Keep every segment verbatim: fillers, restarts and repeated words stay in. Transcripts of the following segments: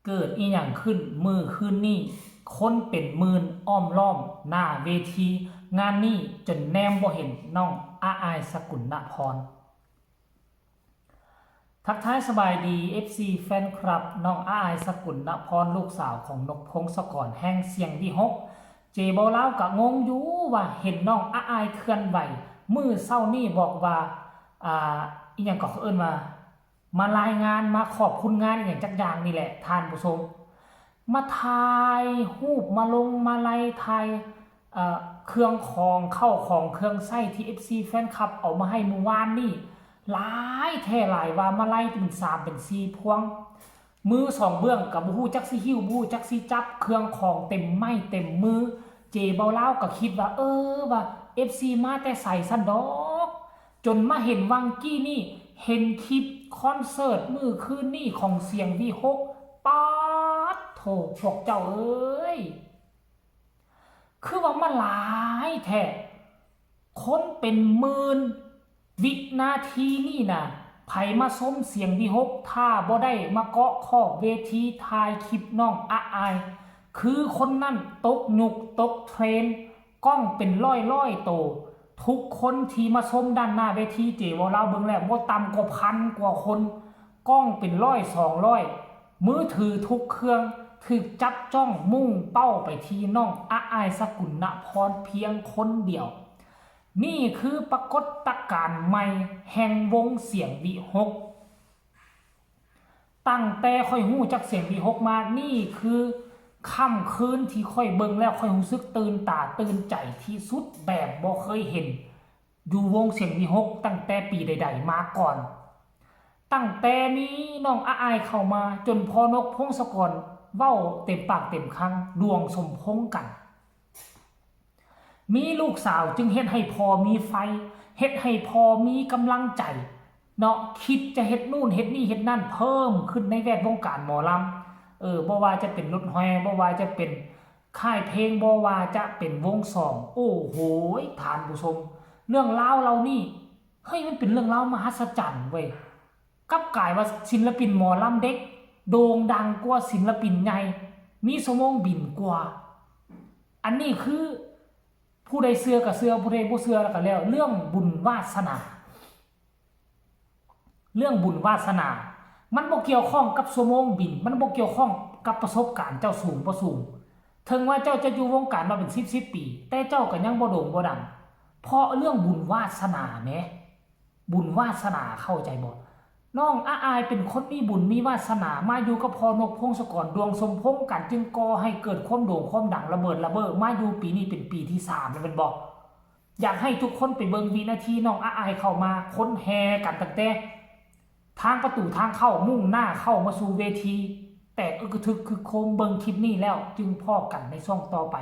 เกิดอีหยังขึ้นมื้อคืนนี้ คนเป็นหมื่นอ้อมล้อมหน้าเวทีงานนี้ จนแนมบ่เห็นน้องอาอาย สกุลนพร ทักทายสบายดี เอฟซี แฟนคลับ น้องอาอาย สกุลนพร ลูกสาวของนกพงศกร แห่งเสียงวิหก เจเบาลาวกะงงอยู่ว่าเห็นน้องอาอายเคลื่อนไหว มื้อเช้านี้บอกว่า อ่า อีหยังก็เขาเอิ้นว่า มารายงาน มาขอบคุณงานอีหยังจักอย่างนี่แหละ ท่านผู้ชม มาถ่ายรูป มาลง มาลัย ถ่าย เอ่อ เครื่องของ เข้าของ เครื่องใช้ที่ เอฟซี แฟนคลับ เอามาให้มื้อวานนี่ หลายแท้หลายว่า มาลัยเป็นสามเป็นสี่พวง มือสองเบื้องก็บ่ฮู้จักสิหิ้ว บ่ฮู้จักสิจับ เครื่องของเต็มไม้เต็มมือ เจเบาลาวก็คิดว่า เออ ว่า เอฟซี มาแต่ไสซั้นดอก จนมาเห็นวังกี้นี่ เห็นคลิปคอนเสิร์ตมื้อคืนนี่ของเสียงวิหก ป๊าดโธ่ พวกเจ้าเอ้ย คือว่ามาหลายแท้ คนเป็นหมื่น วินาทีนี่นะ ไผมาชมเสียงวิหก ถ้าบ่ได้มาเกาะขอบเวทีถ่ายคลิปน้องอาอาย คือคนนั้นตกยุคตกเทรนด์ กล้องเป็นร้อยร้อยโต ทุกคนที่มาชมด้านหน้าเวที เจเบาลาวเบิ่งแล้ว บ่ต่ำกว่าพันกว่าคน กล้องเป็นร้อยสองร้อย มือถือทุกเครื่อง ถูกจับจ้องมุ่งเป้าไปที่น้องอาอาย สกุลนพร เพียงคนเดียว นี่คือปรากฏการณ์ใหม่แห่งวงเสียงวิหก ตั้งแต่ข้อยฮู้จักเสียงวิหกมา นี่คือค่ำคืนที่ข้อยเบิ่งแล้วข้อยรู้สึกตื่นตาตื่นใจที่สุดแบบบ่เคยเห็น อยู่วงเสียงวิหกตั้งแต่ปีใดๆมาก่อน ตั้งแต่มีน้องอาอายเข้ามา จนพ่อนกพงศกรเว้าเต็มปากเต็มคำ ดวงสมพงษ์กัน มีลูกสาวจึงเฮ็ดให้พ่อมีไฟ เฮ็ดให้พ่อมีกำลังใจ เนาะ คิดจะเฮ็ดนู่นเฮ็ดนี่เฮ็ดนั่นเพิ่มขึ้นในแวดวงการหมอลำ เออ บ่ว่าจะเป็นรถแห่ บ่ว่าจะเป็นค่ายเพลง บ่ว่าจะเป็นวงซอง โอ้โห ท่านผู้ชม เรื่องราวเหล่านี้ เฮ้ย มันเป็นเรื่องราวมหัศจรรย์เว้ย กลับกลายว่าศิลปินหมอลำเด็ก โด่งดังกว่าศิลปินใหญ่ มีชั่วโมงบินกว่า อันนี้คือ ผู้ใดเชื่อก็เชื่อ ผู้ใดบ่เชื่อแล้วก็แล้ว เรื่องบุญวาสนา เรื่องบุญวาสนา มันบ่เกี่ยวข้องกับชั่วโมงบิน มันบ่เกี่ยวข้องกับประสบการณ์เจ้าสูงบ่สูง ถึงว่าเจ้าจะอยู่วงการมาเป็นสิบสิบปี แต่เจ้าก็ยังบ่โด่งบ่ดัง เพราะเรื่องบุญวาสนาแหม บุญวาสนา เข้าใจบ่ น้องอาอายเป็นคนมีบุญมีวาสนา มาอยู่กับพ่อนกพงศกร ดวงสมพงษ์กัน จึงก่อให้เกิดความโด่งความดังระเบิดระเบ้อ มาอยู่ปีนี้เป็นปีที่สามแล้วแม่นบ่ อยากให้ทุกคนไปเบิ่งวินาทีน้องอาอายเข้ามา คนแห่กันตั้งแต่ทางประตูทางเข้า มุ่งหน้าเข้ามาสู่เวที แตกอึกกระทึกคึกโครม เบิ่งคลิปนี้แล้วจึงพ้อกันในช่วงต่อไป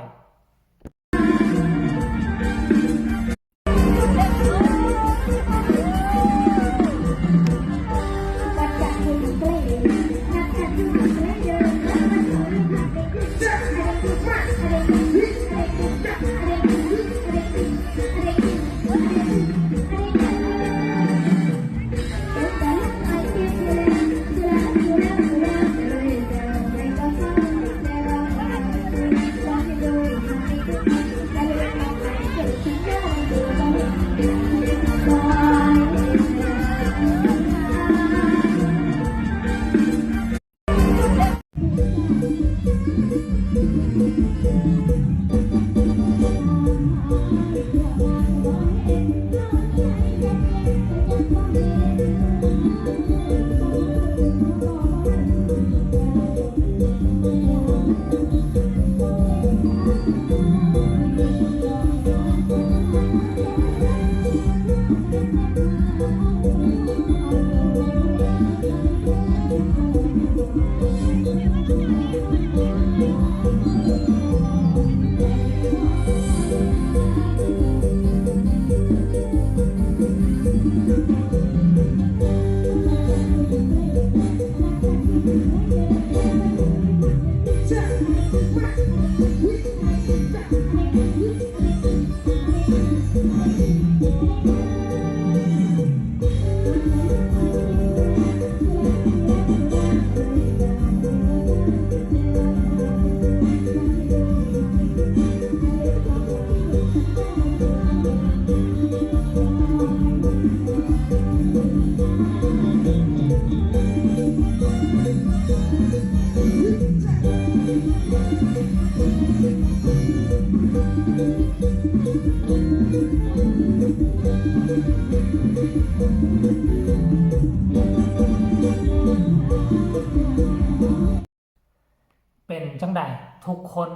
จังใดทุกคน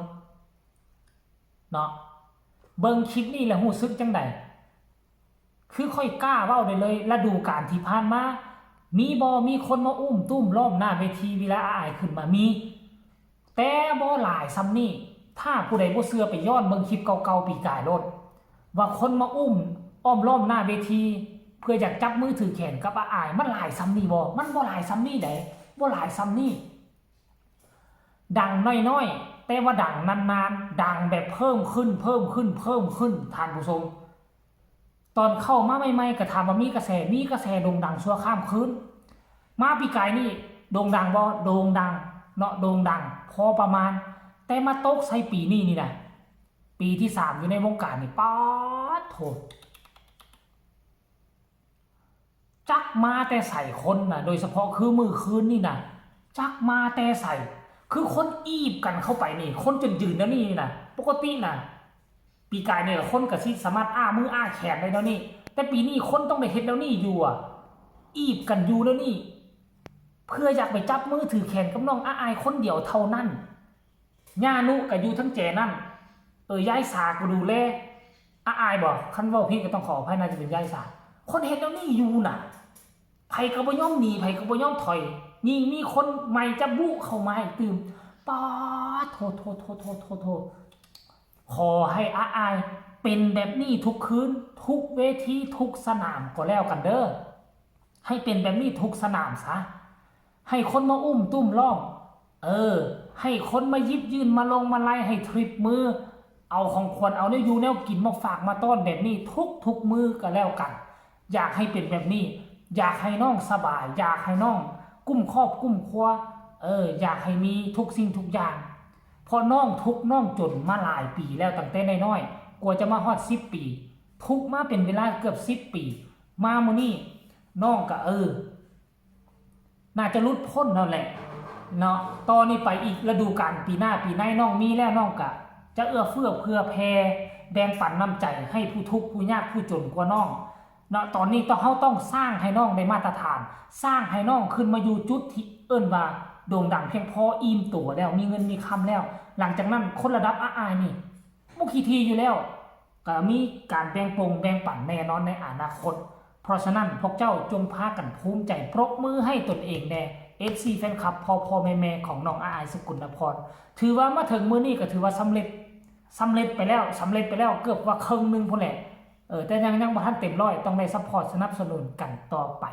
เนาะ เบิ่งคลิปนี้แล้วรู้สึกจังใด คือข้อยกล้าเว้าได้เลย ฤดูกาลที่ผ่านมา มีบ่ มีคนมาอุ้มตุ้มล้อมหน้าเวทีเวลาอ้ายขึ้นมา มี แต่บ่หลายส่ำนี้ ถ้าผู้ใดบ่เชื่อไปย้อนเบิ่งคลิปเก่าๆปีกายโลด ว่าคนมาอุ้มอ้อมล้อมหน้าเวที เพื่ออยากจับมือถือแขนกับอ้าย มันหลายส่ำนี้บ่ มันบ่หลายส่ำนี้ใด บ่หลายส่ำนี้ ดังน้อยๆ แต่ว่าดังนานๆ ดังแบบเพิ่มขึ้น เพิ่มขึ้น เพิ่มขึ้น ท่านผู้ชม ตอนเข้ามาใหม่ๆ ก็ถามว่ามีกระแส มีกระแสโด่งดังชั่วข้ามคืน มาปีกายนี่โด่งดังบ่ โด่งดัง เนาะ โด่งดัง พอประมาณ แต่มาตกใส่ปีนี้นี่นะ ปีที่สามอยู่ในวงการนี่ ป๊าดโถ จักมาแต่ใสคนน่ะ โดยเฉพาะคือมื้อคืนนี่น่ะ จักมาแต่ใส คือคนอีบกันเข้าไปนี่ คนจนยืนแล้วนี่น่ะ ปกติน่ะ ปีกายเนี่ยคนก็สิสามารถอ้ามืออ้าแขนได้แล้วนี่ แต่ปีนี้คนต้องได้เฮ็ดแล้วนี่อยู่อะ อีบกันอยู่แล้วนี่ เพื่ออยากไปจับมือถือแขนกับน้องอ้ายคนเดียวเท่านั้น ย่านุก็อยู่ทั้งแจนั่น เออ ยายสาก็ดูแล อ้ายบ่ คันเว้าผิดก็ต้องขออภัย น่าจะเป็นยายสา คนเฮ็ดแล้วนี่อยู่น่ะ ไผก็บ่ยอมหนี ไผก็บ่ยอมถอย ยิ่งมีคนใหม่จะบุเข้ามาอีกตื่ม ป๊าด โทษ โทษ โทษ โทษ โทษ โทษ ขอให้อ้ายเป็นแบบนี้ทุกคืน ทุกเวที ทุกสนามก็แล้วกันเด้อ ให้เป็นแบบนี้ทุกสนามซะ ให้คนมาอุ้มตุ้มล้อม เออ ให้คนมาหยิบยื่นมาลงมาไล่ ให้ทริปมือ เอาของขวัญ เอาแนวอยู่แนวกินมาฝากมาต้อนแบบนี้ทุกทุกมื้อก็แล้วกัน อยากให้เป็นแบบนี้ อยากให้น้องสบาย อยากให้น้องกุ้มครอบกุ้มครัว เออ อยากให้มีทุกสิ่งทุกอย่าง เพราะน้องทุกข์น้องจนมาหลายปีแล้ว ตั้งแต่น้อยๆ กว่าจะมาฮอดสิบปี ทุกข์มาเป็นเวลาเกือบสิบปี มามื้อนี้น้องก็ เออ น่าจะหลุดพ้นแล้วแหละเนาะ ต่อนี้ไปอีกฤดูกาลปีหน้าปีในน้องมีแล้ว น้องก็จะเอื้อเฟื้อเผื่อแผ่แบ่งปันน้ำใจให้ผู้ทุกข์ผู้ยากผู้จนกว่าน้องเนาะ ตอนนี้ต้อง เฮาต้องสร้างให้น้องได้มาตรฐาน สร้างให้น้องขึ้นมาอยู่จุดที่เอิ้นว่าโด่งดังเพียงพออิ่มตัวแล้ว มีเงินมีคำแล้ว หลังจากนั้นคนระดับอ้ายนี่ บ่ขี้ถี่อยู่แล้ว ก็มีการแบ่งปงแบ่งปันแน่นอนในอนาคต เพราะฉะนั้นพวกเจ้าจงพากันภูมิใจปรบมือให้ตนเองแน่ เอฟซี แฟนคลับ พ่อพ่อแม่แม่ของน้องอ้ายสกุลนพร ถือว่ามาถึงมื้อนี้ก็ถือว่าสำเร็จ สำเร็จไปแล้ว สำเร็จไปแล้วเกือบว่าครึ่งหนึ่งพู้นแหละ เออ แต่ยัง ยังบ่ทันเต็มร้อย ต้องได้ซัพพอร์ตสนับสนุนกันต่อไป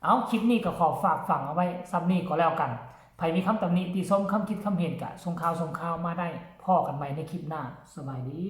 เอา คลิปนี้ก็ขอฝากฝังเอาไว้ส่ำนี้ก็แล้วกัน ไผมีคำตำหนิติชม คำคิดคำเห็นก็ส่งข่าวส่งข่าวมาได้ พ้อกันใหม่ในคลิปหน้า สบายดี